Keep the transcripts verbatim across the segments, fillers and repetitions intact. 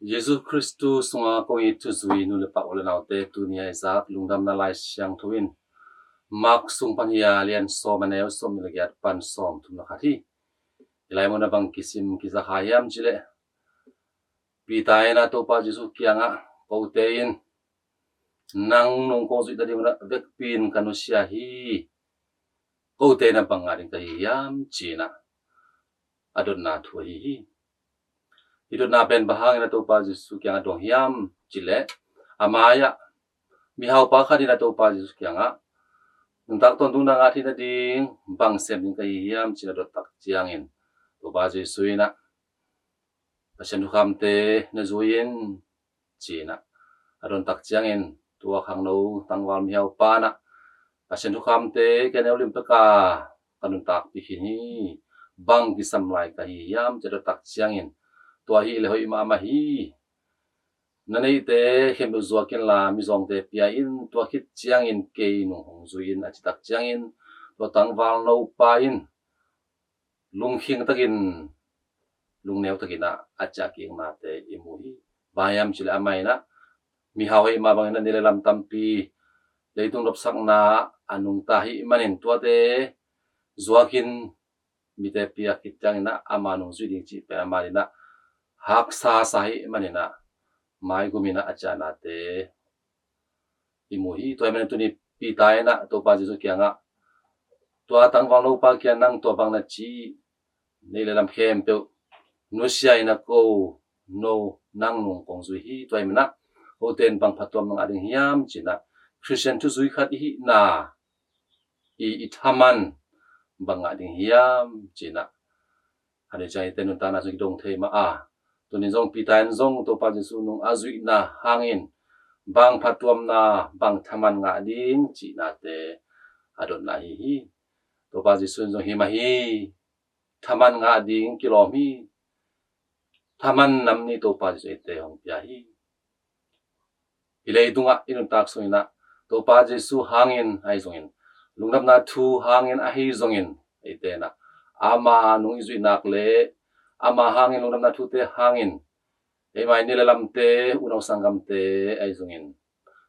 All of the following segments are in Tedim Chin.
Jesu Khristu sunga kong it thuzui nu le pa u le naute, tuni a i zak Lungdamna Lai Siangtho in Mark sung pan hi a, lian sawm, a neu sawm nih le giat pan sawm thum le khat hi. I laimun a bang kisim kiza kha hiam cih leh, Peter in a Topa Jesu kiangah, "Kote in nang nung kong zuih nading un a vekpi in ka nusia hi. Kote in a bang ngah ding ka hi hiam?" ci-in a a dotna thu ahi hi. Hih dotna pen bang hangin a Topa Jesu kiangah dong hiam cih leh, a mai-ah mihaupa khat in a Topa Jesu kiangah, "Nuntak tawntung na ngah theih nading bang sem ding ka hi hiam?" ci-in a dot tak ciangin, Topa Jesu in a, "Pasian thukhamte na zui in," ci-in a a dot tak ciangin, tua khangno tangval mihaupa in a, "Pasian thukhamte ka neu lim pek a ka nuntakpih khin hi. Bang kisam lai ka hi hiam?" ci-in a dot tak ciangin, "Tua hi leh hoih mahmah hi. Na neihte khempeuh zuak inla mizawngte pia in, tua khit ciangin kei nung hong zui in," a cih tak ciangin, tua tangval nopa in lungkhing takin, lungneu takin a a ciah kiknate i mu hi. Bang hiam cih leh amah in a, mihau ahih mah bangin a ni le lam tampi leitung nopsakna a nungta ahih manin, tuate zuakin mite pia khit ciangin a ama nung zui ding cih pen amah in a haksa sa ahih manin a, maigum in a a ciahnate i mu hi. Tua ahih manin tuni Peter in a Topa Jesu kiangah, tua tangval nopa kiang, "Nang tua bang na ci, nei le lam khempeuh nusia in a ko, no, nang nung kong zui hi. Tua ahih manin a kote in bang phatuam na ngah ding hiam?" ci-in a, Khristian thuzui khat i hihna, i, i thaman bang ngah ding hiam ci-in a, a ni ciang eite nuntakna sung kidong thei mah a, tuni zong Peter in zong Topa Jesu nung a zuihna hangin bang phatuamna, bang thaman ngah ding cihnate a dotna ahi hi. Topa Jesu in zong, "Hi mah hi, thaman ngah ding kilawm hi. Thaman nam nih Topa Jesu eite hong pia hi." Hih leitungah i nuntak sungin a Topa Jesu hangin ahi zongin, lungdamna thu hangin ahi zongin, eite in a ama nung i zuih nak le ama hangin lungdamna thute hangin, eimai ni le lamte, unau sanggamte ahi zongin,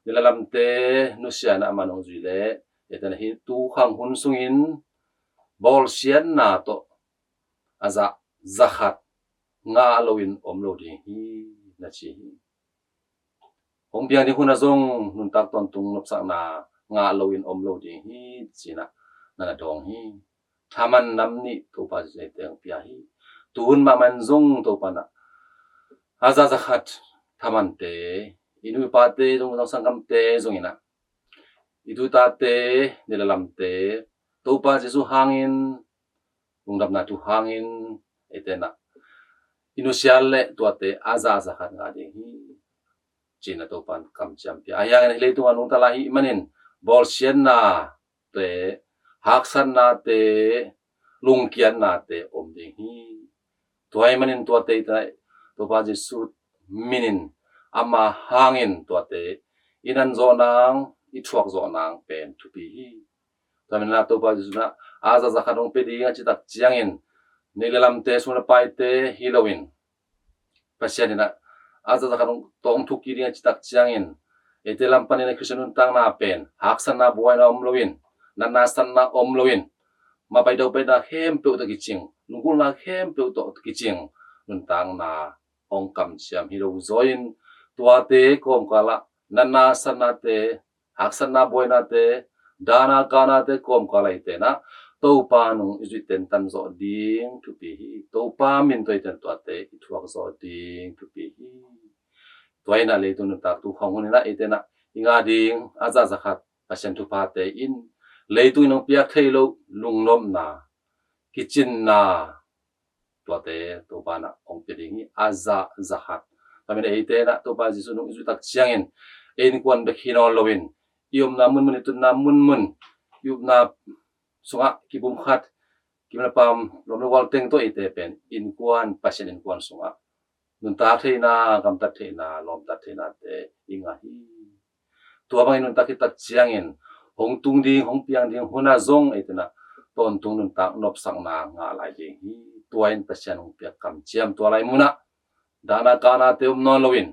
ni le lamte nusia in a ama nung zui le, eite in a hih tu khang hun sungin bawlsiatna tawh a zah zakhat ngah loin om lo ding hi, na ci hi. Hong piang ding hun ah zong nuntak tawntung nopsakna ngah loin om lo ding hi, ci-in a na na dawng hi. Thaman nam nih Topa Jesu in eite hong pia hi. Tuhun mahmah in zong Topa in a a zah zakhat thamante, i nu i pate zong, zong sanggamte zongin a, i tu i tate, ni le lamte, Topa Jesu hangin, lungdamna thu hangin, eite in a i nusia le tuate a zah zakhat ngah ding hi, ci-in a Topa in kamciam pia. Ahi hangin hih leitungah nungta lai ahih manin bawlsiatnate, haksatnate, lungkiatnate om ding hi. Tua ahih manin tuate i ta, Topa Jesu min in, ama hangin tuate i nan zawh nang, i thuak zawh nang pen thupi hi. Tua manin a Topa Jesu in a a zah zakhat hong pia ding a cih tak ciangin, ni le lamte, sum le paite hi loin, Pasian in a a zah zakhat hong, tawh hong thuk kik ding a cih tak ciangin, eite lam panin a Khristian nuntakna pen haksatna buaina om loin, natna satna om loin, mapai daupaina khempeuh tawh kicing, lunggulhna khempeuh tawh kicing nuntakna hong kamciam hi lo zaw in, tuate kawmkal ah natna satnate, haksatna buainate, dahna kahnate kawmkal ah eite in a Topa nung i zuih tentan zawh ding thupi hi. Topa min tawh eite in tuate i thuak zawh ding thupi hi. Tua in a leitung nuntak tu khang hun in a eite in a i ngah ding a zah zakhat Pasian thuphate in leitung in hong piak thei lo lungnopna, kicinna, tuate Topa in a hong pia ding hi, a zah zakhat. Tua manin eite in a Topa Jesu nung i zuih tak ciangin, ei innkuan bek hi nawn loin, i omna munmun, i tutna munmun, i upna sungah kipumkhat, kimin a pam, lawm le gual teng tawh eite pen innkuan, Pasian innkuan sungah nuntak theihna, gamtat theihna, lawmtat theihnate i ngah hi. Tua bangin nuntak khit tak ciangin hong tung ding, hong piang ding hun ah zong eite in a tawntung nuntak nopsakna ngah lai ding hi. Tua in Pasian hong piak kamciam, tua lai mun ah dahna kahnate om nawn loin,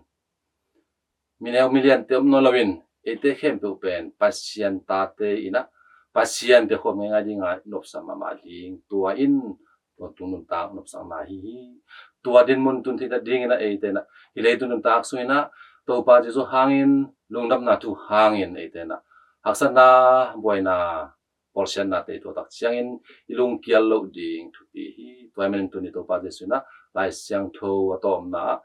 mineu miliante om nawn loin, eite khempeuh pen Pasian tate in ah, Pasian pia khawm ngeingai dinga nopsam mahmah ding. Tua in, tua tung nuntak nopsakna hi hi. Tua dinmun tun theih nadingin ah eite in ah, hih leitung nuntak sungin ah, Topa Jesu hangin, lungdamna thu hangin eite in ah, haksatna, buaina, pawlsiatnate i tuah tak ciangin i lungkial loh ding thupi hi. Tua ahih manin tuni Topa Jesu in ah Lai Siangtho a tawpna ah,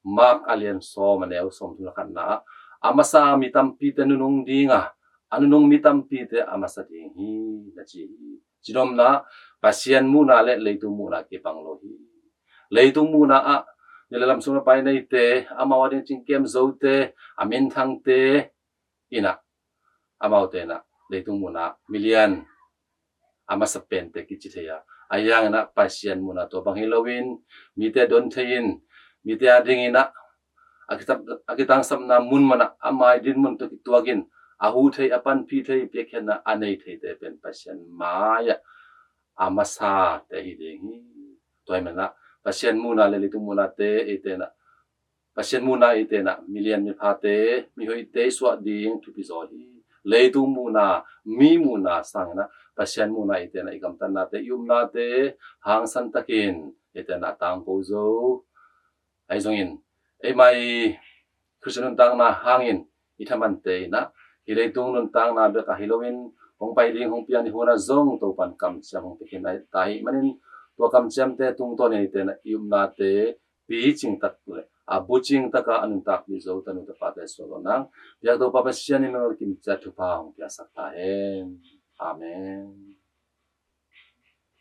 Mark a lian sawm, a neu sawmthum le khatna ah, a masa mi tampite nunung ding a, a nunung mi tampite a masa ding hi, na ci hi. Cih nopna, Pasian muhna le leitung muhna kibang lo hi. Leitung muhna ah, ni le lam sung a pai neite, amau a ding cingkem zote, a minthangte in ah, amaute in ah leitung muhna milian a masa pente kici thei a, ahi hangin ah Pasian muhna tua bang hi loin, mite don thei in, mite a dingin ah, a kitang, a kitangsapna mun manah a mai dinmun tawh kituakin, a huh thei, a panpih thei, piakkhiatna a nei theite pen Pasian mai-ah a masate hi ding hi. Tua ahih manin ah Pasian muhna le leitung muhnate eite in ah, Pasian muhna eite in ah milian miphate, mihoihte i suah ding thupi zaw hi. Leitung muhna, mi muhna sangin ah Pasian muhna eite in ah i gamtatnate, i upnate hangsan takin eite in ah tangko zo. Ahi zongin, eimai Khristian nuntakna hangin i thamante in ah, hih leitung nuntakna bek ahi loin, hong pai ding hong piang ni hun ah zong Topan kamciam hong pia khin ta ahih manin, tua kamciamte tungtawnin eite in ah i upnate picing tak le a bucing taka a nuntak ding zo tanu tapate suak lo nang, biak Topa Pasian in nang kimciat thupha hong piaksak ta hen. Amen.